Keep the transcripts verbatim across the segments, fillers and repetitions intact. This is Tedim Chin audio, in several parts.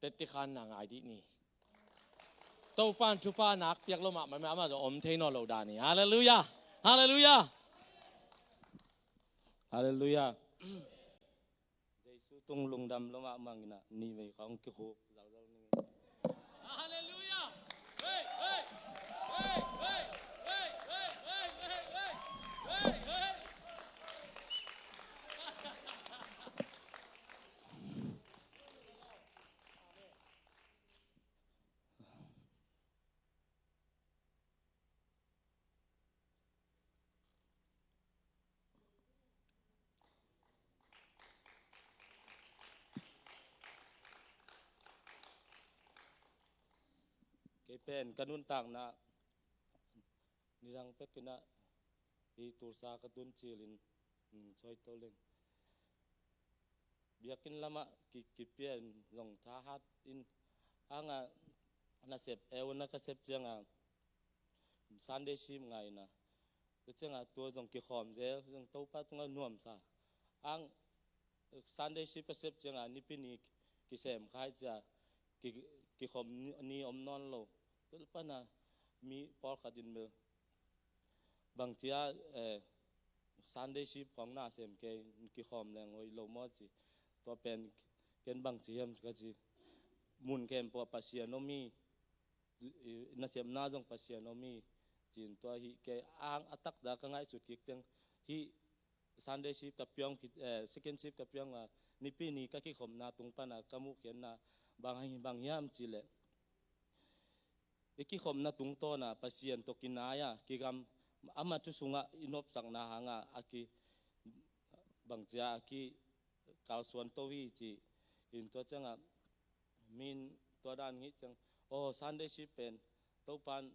Tetti khan na ngai dih ni. Topan thupha nak piak lo mahmah, amah zong om thei nawn lo dan hi. Halleluiah. Halleluiah. Halleluiah. Jesu tung lungdam lo mahmah ina, nih vei khawng kikhuk zalzal ning. Halleluiah. Hey, hey. Kei pen ka nuntakna nidang pek ina, i Tulsa ka tun cilin, mm, soi to leng. Biakinn lamah ki, kipia in zong thahat in, anga nasep, eu na ka sep cianga Sunday sip ngai ina. Tua cianga tua zong kikhawm zel, zong Topa tunga nuamsa. Ang Sunday sip ka sep cianga Nipi ni kisem khai cia, ki, kikhawm ni, ni om nawn lo. Tua pana mi pawlkhat in bel bangcia, eh, Sunday sip khawng na sem kei, kikhawm leng hoih lo maw ci. Tua pen ken bangci hiam ka ci. Mun khempeuh ah Pasian om hi, i, nasepna zong Pasian om hi. Cin tua hi kei ang a taktak ka ngaihsut kik teng hi. Sunday sip ka piang khit, eh, second sip ka piang a, Nipi ni ka kikhopna tung pana ka muhkhiatna bang hi, bang hiam ci leh, i kikhopna tungtawna Pasian tawh kinai a, kigam, ama thu sungah i nopsakna hanga a ki, bangcia a kikalsuan to hi ci. In tua cianga min tua dan ngih ciang, oh, Sunday sip pen Topan,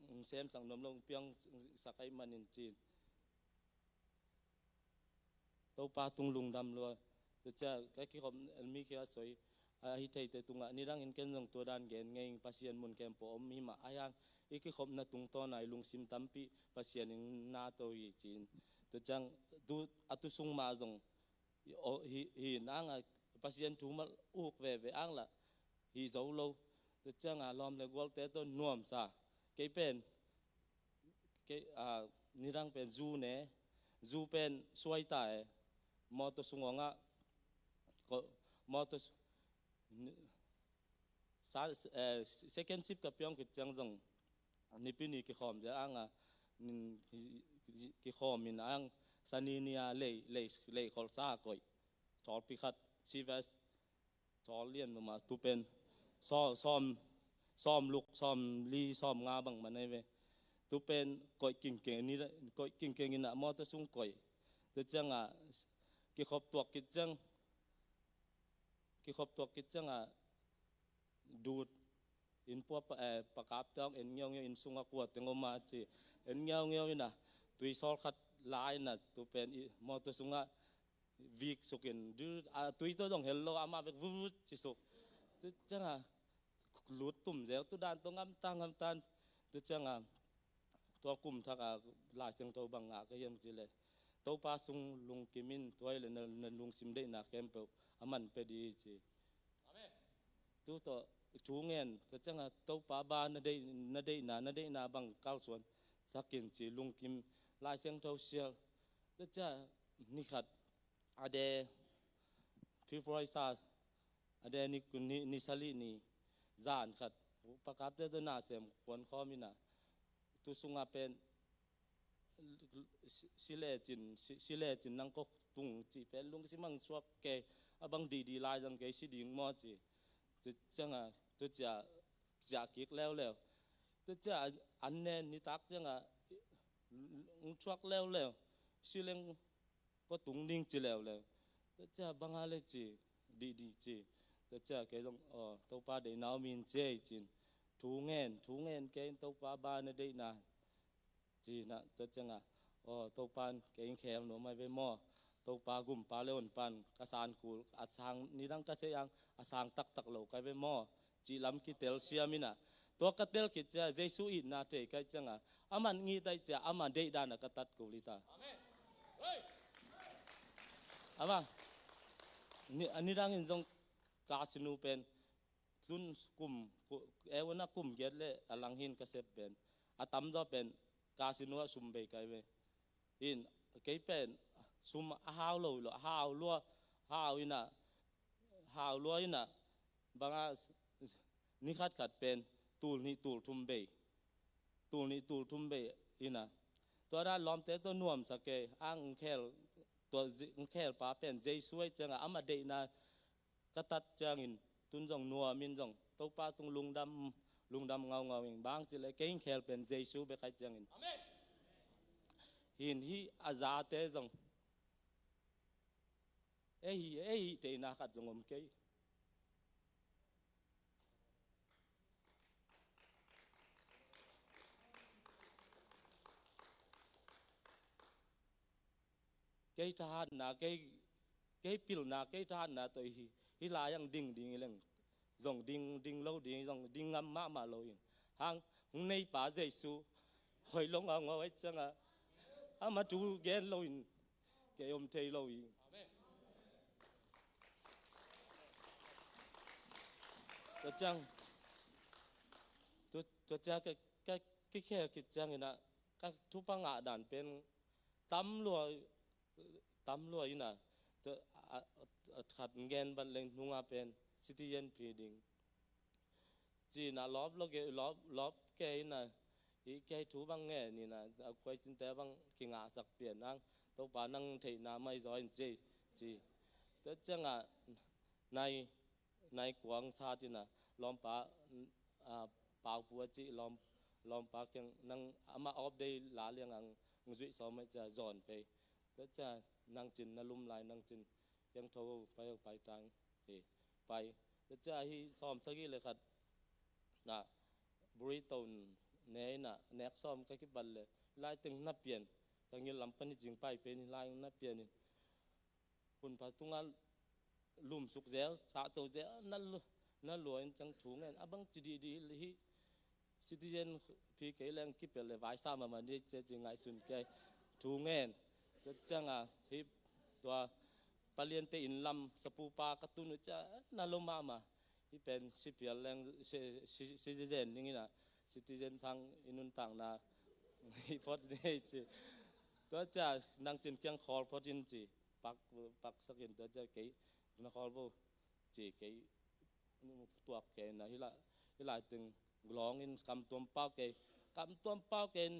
mm, semsak nuam lo, piangsak ahih manin cin. Topa tung lungdam lua. Tua cia ka kikhop mi kia soi, a, hi theite tungah nidangin ken zong tua dan gen ngei ing, Pasian mun khempeuh om hi mah a hiang, i kikhopna tungtawna i lungsim tampi Pasian in na to hi cin. Tua ciang tu, a tu sung mah zong hi, hi nang a Pasian thu mal uk veve ang lah hi zo lo. Tua cianga lawm le gualte tawh nuamsa. Kei pen, kei, a, nidang pen zu ne, zu pen suaita e. Mawtaw sungawngah, ko, mawtaw su-, ni, sa, eh, second sip ka piang khit ciang zong Nipi ni kikhawm zel anga, nin, kikhawm in ang Sani ni a lei, lei, lei kholsa koih. Tawlpi khat, sivas, Thawl lian mahmah, tu pen sawm, sawm, sawm luk, sawm li, sawm nga bang man ahi ve. Tu pen koih kingkeng ni, koih kingkeng in a mawtaw sung koih. Tua cianga kikhop tuak kit ciang, kikhop tuak kit cianga dut in pua pa, eh, pakap tawng en ngiaungiau in sunga kua teng om a ci. En ngiaungiau in a tui sawl khat la in a tu pen i mawtaw sunga vik sukin, du, a, tui tawh dong hel lo, amah bek vut ci suk. Tu cianga lut tum zel, tu dan tawh ngamta, ngamta. Tu cianga tua kum thak a Lai Siangtho bang ngah ka hiam ci le, Topa sung lungkim in, tua hi le na, na lungsim deihna khempeuh a man pia di ci. Amen. Tu tawh thu ngen, tua cianga Topa ba na deih, na deihna, na deihna bang kalsuan sakin ci lungkim Lai Siangtho sial. Tua cia ni khat a de February sa, a de ni, ni, ni sali ni zan khat pakapte tawh na sem kuan khawm in a, tu sunga pen si, si lecin, si, si lecin nang kok tung ci pen lungsim ang suak kei, a bang didi lai zang kei si ding maw ci. Tu cianga, tu cia, cia kik leuleu. Tu cia an nen nitak cianga, ang suak leuleu. Si leng ko tung ding ci leuleu. Tua cia banga le ci, dih dih ci. Tua cia kei zong, aw, Topa deihna om in ci ei cin. Thu ngen, thu ngen kei in Topa ba na deihna. Ci na, tua cianga, aw, Topan kei in khel nuam ai ve maw. Topa gumpa le honpan ka san kul, a sang nidang ka cei ang, a sang taktak lo kai ve maw. Cih lam kitel siam in a. Tua ka tel khit cia, Jesu itna thei kai cianga, aman ngih tai cia, ama deih dan a ka tat kul hi ta. Amen. Ama, ni, a nidang in zong ka sinu pen, Cun kum, eu na kum giat le a lang hin ka sep pen, a tamzaw pen casino ah sum bei kai ve. In, kei pen sum a hau lo lo, hau lua, hau ina, hau lua ina, banga ni khat khat pen tul nih tul thum bei, tul nih tul thum bei ina. Tua dan lawmte tawh nuamsa kei, ang khel, tua zi-, ang khel pa pen Jesu ei cianga ama deihna ka tat ciangin, tun zong nuamin zong Topa tung lungdam, lungdam ngaungau ing. Bang cileh kei ing khel pen Jesu bek ai ciangin. Amen. Hin hi a zate zong. Ei hi, ei hi, teina khat zong om kei. Kei thahatna, kei, kei pilna, kei thahatna tawh hi, hi lai ang ding ding i leng. Zong ding, ding lo ding, zong ding ngam mahmah lo in. Hang, hong nei pa Jesu, hoi lo ngau ngau ai cianga. Ama thu gen lo in, kei om thei lo in. Tua ciang, tua, tua ciang ka, ka, kikhel khit ciang ina, ka thupha ngah dan pen, tam lua, tam lua ina, tua, a, a, a, khat ngen bat leng nunga pen, citizen phi ding. Ci na lawp lo ke, lawp, lawp ke ina, i ke thu bang nge ni na, a khuai cinte bang kingahsak pian ang, Topa nang theihna mai zaw in ci, ci. Tua cianga, nai, nai kuang sat ina, lawmpa, a, Paupu a ci lawm, lawmpa kiang nang ama off day la liang ang zuih sawm mai cia zawn pei. Tua cia nang cin na lum lai nang cin kiang tho pai, pai tang ci pai. Tua cia hi sawm sagih le khat na burrito ne ina nek sawm ka kibat le lai teng na pian ka ngil lam pan i cing pai pen lai na pian in. Hun pha tunga lumsuk zel, sahto zel, na lu-, na lua in ciang thu ngen, a bang ci dih dih hi, citizen phi kei leng kipel le vaisa mahmah ni cia ci ngaihsun kei, thu ngen. Tua cianga, hi tua paliante inn lam, sapupa ka tun uh cia, na lo mahmah. Hi pen sipial leng, si, si, citizen ding ina, citizen sang i nuntakna, hi phot ni ci. Tua cia, nang cin kiang khawl phot in ci. Pak, paksak in tua cia kei na khawl bo ci kei tuak kei na hi la, hi lai teng glawng in kam tuam pau kei, kam tuam pau kei in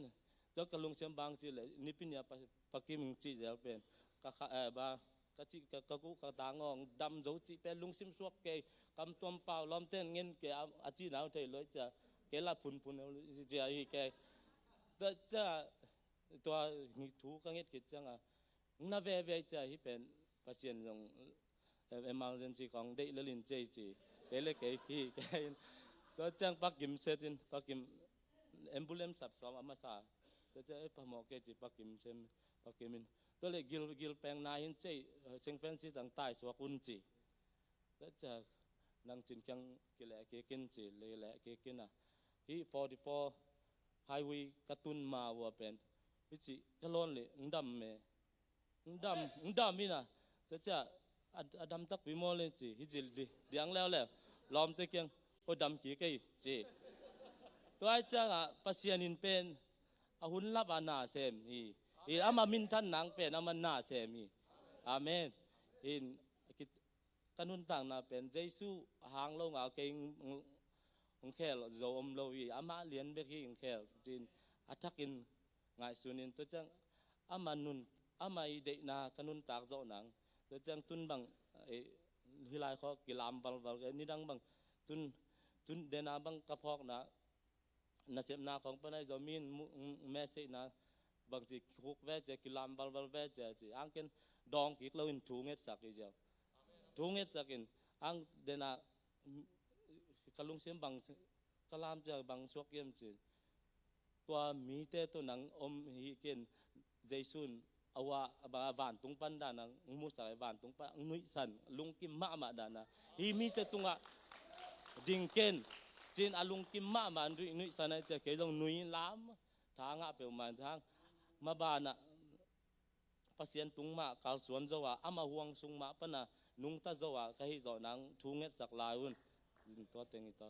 tua ka lungsiam bang ci le nipi nia pa, pa kim ing ci zel pen ka kha, eh, ba, ka ci ka, ka ku ka tangawng dam zo ci pen lungsim suak kei kam tuam pau lawmten ngen kei a, a ci nau thei loi cia kei la phun phun cia hi kei tua cia tua ngi thu ka nget khit cianga na veve cia hi pen Pasian zong, eh, emergency kong deih lelin cia hi ci. Kei le kei ki, kei in. Tua ciang pakim setin, pakim ambulance sap sawm a masa. Tua ciang, eh, phamawh kei ci, pakim sem, pakim in. Tua le gil, gil peng na hin cia hi, eh, Saint Francis tang tai suak un ci. Tua cia nang cin kiang kileh kik in ci, le leh kik in a. Hi forty-four highway ka tun ma ua pen. Hi ci, ka lawn le, ng dam me. Ng dam, ng dam ina. Tua cia, a, a dam takpi maw le ci, hi ci di, diang leuleu. Lawmte kiang, ko dam kik kei ci. Tua ai cianga, Pasian in pen, a hun lap a na sem hi. Hi ama minthan nang pen, ama na sem hi. Amen. In, kit, ka nuntakna pen Jesu hang lo nga kei ng, ng, ng khel zo om lo hi, ama lian bek hi ng khel cin a thakin ngaihsun in tua ciang ama nun, ama i deihna ka nuntak zawh nang tua ciang tun bang, eh, hilai khaw kilam valval kei nidang bang tun, tun dena bang ka phawkna nasepna khong panai zaw min message na bangci khuk ve cia kilam balbal ve cia ci ang ken dawng kik lo in thu ngetsak i ziau thu ngetsak in ang dena ka lungsim bang ka lam cia bang suak iam ci tua mite tawh nang om hi ken Jesu'n a ua a vantung pan dan a ng musak vantung pan ng nuihsan lungkim mahmah dan a hi mite tungah ding ken cin a lungkim mahmah nuih nuihsan a cia kei zong nui lam tha ngah peuhmah thang mabanah Pasian tung mah kalsuan zo a ama huang sung mah pana nungta zo a ka hih zawh nang thu ngetsak lai un. zin tua teng hi ta.